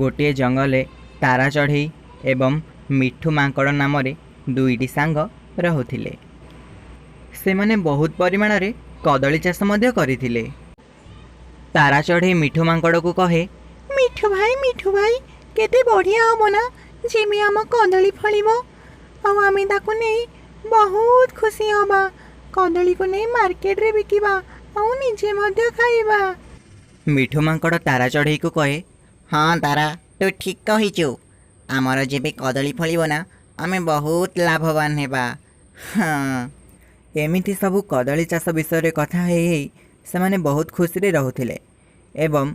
ଗୋଟିଏ ଜଙ୍ଗଲରେ ତାରା ଚଢ଼େଇ ଏବଂ ମିଠୁ ମାଙ୍କଡ଼ ନାମରେ ଦୁଇଟି ସାଙ୍ଗ ରହୁଥିଲେ। ସେମାନେ ବହୁତ ପରିମାଣରେ କଦଳୀ ଚାଷ ମଧ୍ୟ କରିଥିଲେ। ତାରା ଚଢ଼େଇ ମିଠୁ ମାଙ୍କଡ଼କୁ କହେ, ମିଠୁ ଭାଇ, ମିଠୁ ଭାଇ, କେତେ ବଢ଼ିଆ ହବ ନା ଯେବେ ଆମ କଦଳୀ ଫଳିବ ଆଉ ଆମେ ତାକୁ ନେଇ ବହୁତ ଖୁସି ହବା। କଦଳୀକୁ ନେଇ ମାର୍କେଟରେ ବିକିବା ଆଉ ନିଜେ ମଧ୍ୟ ଖାଇବା। ମିଠୁ ମାଙ୍କଡ଼ ତାରା ଚଢ଼େଇକୁ କହେ, ହଁ ତାରା, ତୁ ଠିକ୍ କହିଛୁ। ଆମର ଯେବେ କଦଳୀ ଫଳିବ ନା, ଆମେ ବହୁତ ଲାଭବାନ ହେବା। ହଁ, ଏମିତି ସବୁ କଦଳୀ ଚାଷ ବିଷୟରେ କଥା ହେଇ ହେଇ ସେମାନେ ବହୁତ ଖୁସିରେ ରହୁଥିଲେ ଏବଂ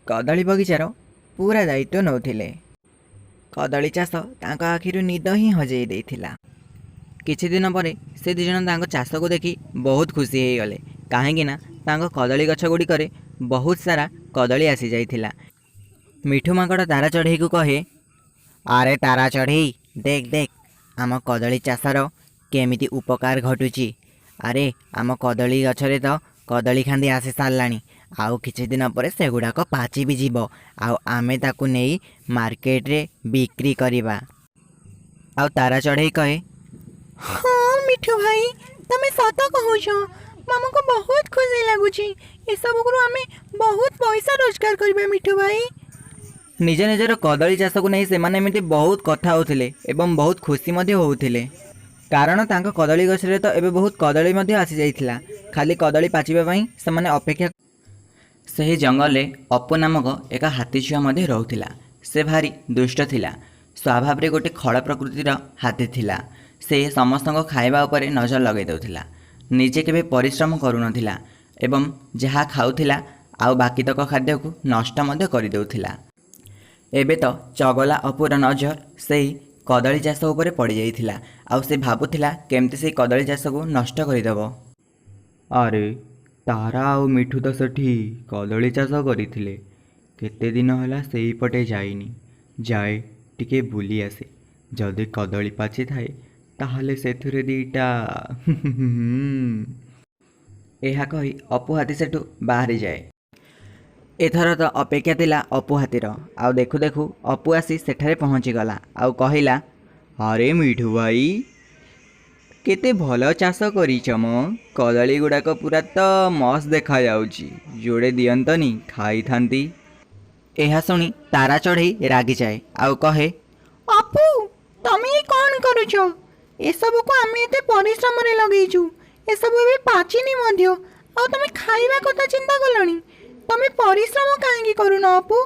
କଦଳୀ ବଗିଚାର ପୁରା ଦାୟିତ୍ୱ ନେଉଥିଲେ। କଦଳୀ ଚାଷ ତାଙ୍କ ଆଖିରୁ ନିଦ ହିଁ ହଜେଇ ଦେଇଥିଲା। କିଛି ଦିନ ପରେ ସେ ଦୁଇ ଜଣ ତାଙ୍କ ଚାଷକୁ ଦେଖି ବହୁତ ଖୁସି ହେଇଗଲେ, କାହିଁକି ନା ତାଙ୍କ କଦଳୀ ଗଛ ଗୁଡ଼ିକରେ ବହୁତ ସାରା କଦଳୀ ଆସିଯାଇଥିଲା। ମିଠୁ ମାଙ୍କଡ଼ ତାରା ଚଢ଼େଇକୁ କହେ, ଆରେ ତାରା ଚଢ଼େଇ, ଦେଖ ଦେଖ, ଆମ କଦଳୀ ଚାଷର କେମିତି ଉପକାର ଘଟୁଛି। ଆରେ, ଆମ କଦଳୀ ଗଛରେ ତ କଦଳୀ ଖାନ୍ଦି ଆସି ସାରିଲାଣି, ଆଉ କିଛି ଦିନ ପରେ ସେଗୁଡ଼ାକ ପାଚି ବି ଯିବ ଆଉ ଆମେ ତାକୁ ନେଇ ମାର୍କେଟରେ ବିକ୍ରି କରିବା। ଆଉ ତାରା ଚଢ଼େଇ କହେ, ହଁ ମିଠୁ ଭାଇ, ତମେ ସତ କହୁଛ। ଆମକୁ ବହୁତ ଖୁସି ଲାଗୁଛି। ଏସବୁରୁ ଆମେ ବହୁତ ପଇସା ରୋଜଗାର କରିବା ମିଠୁ ଭାଇ। ନିଜ ନିଜର କଦଳୀ ଚାଷକୁ ନେଇ ସେମାନେ ଏମିତି ବହୁତ କଥା ହେଉଥିଲେ ଏବଂ ବହୁତ ଖୁସି ମଧ୍ୟ ହେଉଥିଲେ, କାରଣ ତାଙ୍କ କଦଳୀ ଗଛରେ ତ ଏବେ ବହୁତ କଦଳୀ ମଧ୍ୟ ଆସିଯାଇଥିଲା। ଖାଲି କଦଳୀ ପାଚିବା ପାଇଁ ସେମାନେ ଅପେକ୍ଷା। ସେହି ଜଙ୍ଗଲରେ ଅପୁ ନାମକ ଏକ ହାତୀ ଛୁଆ ମଧ୍ୟ ରହୁଥିଲା। ସେ ଭାରି ଦୁଷ୍ଟ ଥିଲା। ସ୍ୱଭାବରେ ଗୋଟେ ଖଳ ପ୍ରକୃତିର ହାତୀ ଥିଲା। ସେ ସମସ୍ତଙ୍କ ଖାଇବା ଉପରେ ନଜର ଲଗାଇ ଦେଉଥିଲା। ନିଜେ କେବେ ପରିଶ୍ରମ କରୁନଥିଲା ଏବଂ ଯାହା ଖାଉଥିଲା ଆଉ ବାକିତକ ଖାଦ୍ୟକୁ ନଷ୍ଟ ମଧ୍ୟ କରିଦେଉଥିଲା। ଏବେ ତ ଚଗଲା ଅପୁର ନଜର ସେଇ କଦଳୀ ଚାଷ ଉପରେ ପଡ଼ିଯାଇଥିଲା ଆଉ ସେ ଭାବୁଥିଲା କେମିତି ସେଇ କଦଳୀ ଚାଷକୁ ନଷ୍ଟ କରିଦେବ। ଆରେ, ତାରା ଆଉ ମିଠୁ ତ ସେଠି କଦଳୀ ଚାଷ କରିଥିଲେ। କେତେ ଦିନ ହେଲା ସେଇପଟେ ଯାଇନି। ଯାଏ, ଟିକେ ବୁଲି ଆସେ। ଯଦି କଦଳୀ ପାଚିଥାଏ ତାହେଲେ ସେଥିରେ ଦିଟା। ଏହା କହି ଅପୁ ହାତୀ ସେଠୁ ବାହାରିଯାଏ। ଏଥର ତ ଅପେକ୍ଷା ଥିଲା ଅପୁ ହାତୀର। ଆଉ ଦେଖୁ ଦେଖୁ ଅପୁ ଆସି ସେଠାରେ ପହଞ୍ଚିଗଲା ଆଉ କହିଲା, ଆରେ ମିଠୁ ଭାଇ, କେତେ ଭଲ ଚାଷ କରିଛ ମ। କଦଳୀ ଗୁଡ଼ାକ ପୁରା ତ ମସ୍ତ ଦେଖାଯାଉଛି। ଯୋଡ଼େ ଦିଅନ୍ତନି, ଖାଇଥାନ୍ତି। ଏହା ଶୁଣି ତାରା ଚଢ଼େଇ ରାଗିଯାଏ ଆଉ କହେ, ଅପୁ, ତମେ ଏ କ'ଣ କରୁଛ? ଏସବୁକୁ ଆମେ ଏତେ ପରିଶ୍ରମରେ ଲଗେଇଛୁ, ଏସବୁ ଏବେ ପାଚିନି ମଧ୍ୟ, ଆଉ ତମେ ଖାଇବା କଥା ଚିନ୍ତା କଲଣି। ତମେ ପରିଶ୍ରମ କାହିଁକି କରୁନ ଅପୁ?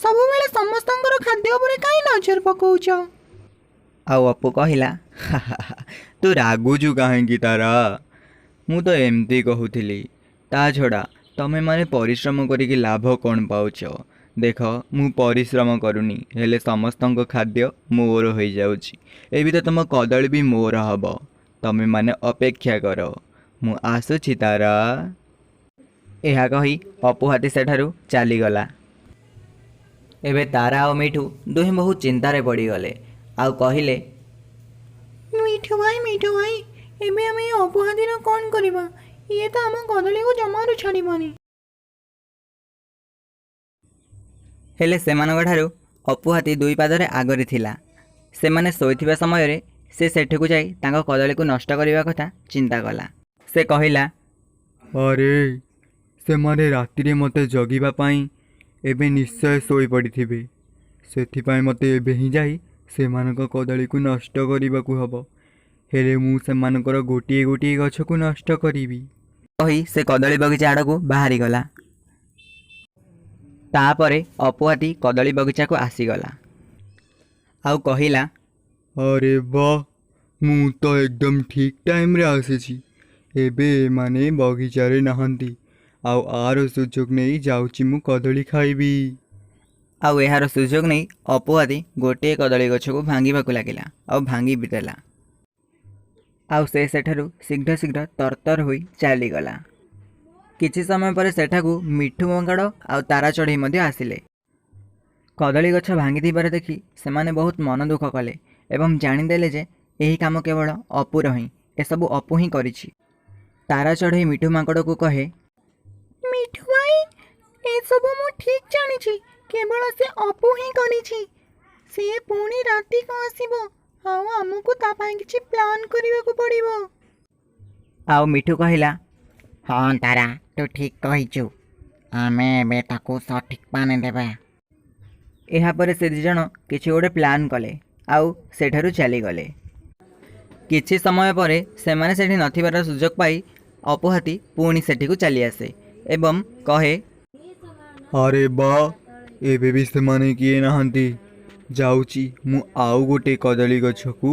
ସବୁବେଳେ ସମସ୍ତଙ୍କର ଖାଦ୍ୟ ଉପରେ କାହିଁ ନଜର ପକଉଛ? ଆଉ ଅପୁ କହିଲା, ତୁ ରାଗୁଛୁ କାହିଁକି ତାରା? ମୁଁ ତ ଏମିତି କହୁଥିଲି। ତା ଛଡ଼ା ତମେମାନେ ପରିଶ୍ରମ କରିକି ଲାଭ କ'ଣ ପାଉଛ? ଦେଖ, ମୁଁ ପରିଶ୍ରମ କରୁନି, ହେଲେ ସମସ୍ତଙ୍କ ଖାଦ୍ୟ ମୋର ହୋଇଯାଉଛି। ଏବେ ତ ତମ କଦଳୀ ବି ମୋର ହବ। ତମେମାନେ ଅପେକ୍ଷା କର, ମୁଁ ଆସୁଛି ତାରା। ଏହା କହି ଅପୁ ହାତୀ ସେଠାରୁ ଚାଲିଗଲା। ଏବେ ତାରା ଆଉ ମିଠୁ ଦୁହେଁ ବହୁତ ଚିନ୍ତାରେ ପଡ଼ିଗଲେ ଆଉ କହିଲେ, ମିଠୁ ଭାଇ, ମିଠୁ ଭାଇ, ଏବେ ଆମେ ଏ ଅପୁ ହାତୀର କ'ଣ କରିବା? ଇଏ ତ ଆମ କଦଳୀକୁ ଜମାରୁ ଛାଡ଼ିବନି। ହେଲେ ସେମାନଙ୍କ ଠାରୁ ଅପୁ ହାତୀ ଦୁଇ ପାଦରେ ଆଗରେ ଥିଲା। ସେମାନେ ଶୋଇଥିବା ସମୟରେ ସେ ସେଠିକୁ ଯାଇ ତାଙ୍କ କଦଳୀକୁ ନଷ୍ଟ କରିବା କଥା ଚିନ୍ତା କଲା। ସେ କହିଲା, ଆରେ, ସେମାନେ ରାତିରେ ମୋତେ ଜଗିବା ପାଇଁ ଏବେ ନିଶ୍ଚୟ ଶୋଇପଡ଼ିଥିବେ। ସେଥିପାଇଁ ମୋତେ ଏବେ ହିଁ ଯାଇ ସେମାନଙ୍କ କଦଳୀକୁ ନଷ୍ଟ କରିବାକୁ ହେବ। ହେଲେ ମୁଁ ସେମାନଙ୍କର ଗୋଟିଏ ଗୋଟିଏ ଗଛକୁ ନଷ୍ଟ କରିବି। କହି ସେ କଦଳୀ ବଗିଚା ଆଡ଼କୁ ବାହାରିଗଲା। ତାପରେ ଅପୁ ହାତୀ କଦଳୀ ବଗିଚାକୁ ଆସିଗଲା ଆଉ କହିଲା, ଆରେ ବାଃ, ମୁଁ ତ ଏକଦମ ଠିକ୍ ଟାଇମ୍ରେ ଆସିଛି। ଏବେ ଏମାନେ ବଗିଚାରେ ନାହାନ୍ତି, ଆଉ ଆର ସୁଯୋଗ ନେଇ ଯାଉଛି ମୁଁ କଦଳୀ ଖାଇବି। ଆଉ ଏହାର ସୁଯୋଗ ନେଇ ଅପୁ ହାତୀ ଗୋଟିଏ କଦଳୀ ଗଛକୁ ଭାଙ୍ଗିବାକୁ ଲାଗିଲା ଆଉ ଭାଙ୍ଗି ବି ଦେଲା। ଆଉ ସେ ସେଠାରୁ ଶୀଘ୍ର ଶୀଘ୍ର ତରତର ହୋଇ ଚାଲିଗଲା। କିଛି ସମୟ ପରେ ସେଠାକୁ ମିଠୁ ମାଙ୍କଡ଼ ଆଉ ତାରା ଚଢ଼େଇ ମଧ୍ୟ ଆସିଲେ। କଦଳୀ ଗଛ ଭାଙ୍ଗିଥିବାର ଦେଖି ସେମାନେ ବହୁତ ମନ ଦୁଃଖ କଲେ ଏବଂ ଜାଣିଦେଲେ ଯେ ଏହି କାମ କେବଳ ଅପୁର ହିଁ, ଏସବୁ ଅପୁ ହିଁ କରିଛି। ତାରା ଚଢ଼େଇ ମିଠୁ ମାଙ୍କଡ଼କୁ କହେ, ମିଠୁ ଭାଇ, ଏସବୁ ମୁଁ ଠିକ୍ ଜାଣିଛି କେବଳ ସେ ଅପୁ ହିଁ କରିଛି। ସେ ପୁଣି ରାତିକୁ ଆସିବ, ଆଉ ଆମକୁ ତା ପାଇଁ କିଛି ପ୍ଲାନ୍ କରିବାକୁ ପଡ଼ିବ। ଆଉ ମିଠୁ କହିଲା, ହଁ ତାରା, ତୁ ଠିକ୍ କହିଛୁ। ଆମେ ଏବେ ତାକୁ ସଠିକ୍ ପାନେ ଦେବା। ଏହାପରେ ସେ ଦୁଇ ଜଣ କିଛି ଗୋଟେ ପ୍ଲାନ୍ କଲେ ଆଉ ସେଠାରୁ ଚାଲିଗଲେ। କିଛି ସମୟ ପରେ ସେମାନେ ସେଠି ନଥିବାର ସୁଯୋଗ ପାଇ ଅପୁ ହାତୀ ପୁଣି ସେଠିକୁ ଚାଲି ଆସେ ଏବଂ କହେ, ଆରେ ବା, ଏବେ ବି ସେମାନେ କିଏ ନାହାନ୍ତି। ଯାଉଛି, ମୁଁ ଆଉ ଗୋଟେ କଦଳୀ ଗଛକୁ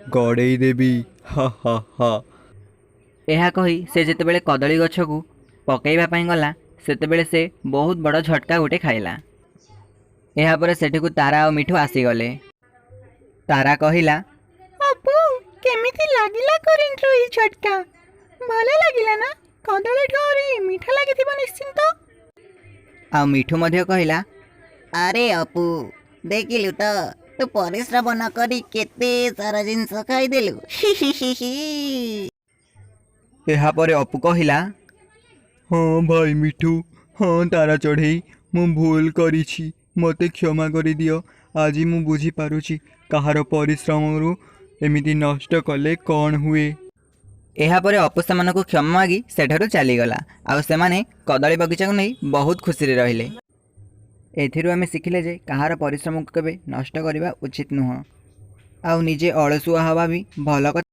ଗଡ଼େଇ ଦେବି। ହା ହା ହା। ଏହା କହି ସେ ଯେତେବେଳେ କଦଳୀ ଗଛକୁ ପକାଇବା ପାଇଁ ଗଲା, ସେତେବେଳେ ସେ ବହୁତ ବଡ଼ ଝଟକା ଗୋଟେ ଖାଇଲା। ଏହାପରେ ସେଠିକୁ ତାରା ଆଉ ମିଠୁ ଆସିଗଲେ। ତାରା କହିଲା, ଅପୁ, କେମିତି ଲାଗିଲା କରେଣ୍ଟର ଏଇ ଝଟକା? ଭଲ ଲାଗିଲା ନା? କଦଳୀଠୁ ଆହୁରି ମିଠା ଲାଗିଥିବ ନିଶ୍ଚିନ୍ତ। ଆଉ ମିଠୁ ମଧ୍ୟ କହିଲା, ଆରେ ଅପୁ, ଦେଖିଲୁ ତ, ତୁ ପରିଶ୍ରମ ନ କରି କେତେ ସାରା ଜିନିଷ ଖାଇଦେଲୁ। ହି ହି ହି ହି। ଏହାପରେ ଅପୁ କହିଲା, ହଁ ଭାଇ ମିଠୁ, ହଁ ତାରା ଚଢ଼େଇ, ମୁଁ ଭୁଲ କରିଛି, ମୋତେ କ୍ଷମା କରିଦିଅ। ଆଜି ମୁଁ ବୁଝିପାରୁଛି କାହାର ପରିଶ୍ରମରୁ ଏମିତି ନଷ୍ଟ କଲେ କ'ଣ ହୁଏ। ଏହାପରେ ଅପୁ ସେମାନଙ୍କୁ କ୍ଷମା ମାଗି ସେଠାରୁ ଚାଲିଗଲା, ଆଉ ସେମାନେ କଦଳୀ ବଗିଚାକୁ ନେଇ ବହୁତ ଖୁସିରେ ରହିଲେ। ଏଥିରୁ ଆମେ ଶିଖିଲେ ଯେ କାହାର ପରିଶ୍ରମକୁ କେବେ ନଷ୍ଟ କରିବା ଉଚିତ ନୁହଁ, ଆଉ ନିଜେ ଅଳସୁଆ ହେବା ବି ଭଲ କଥା।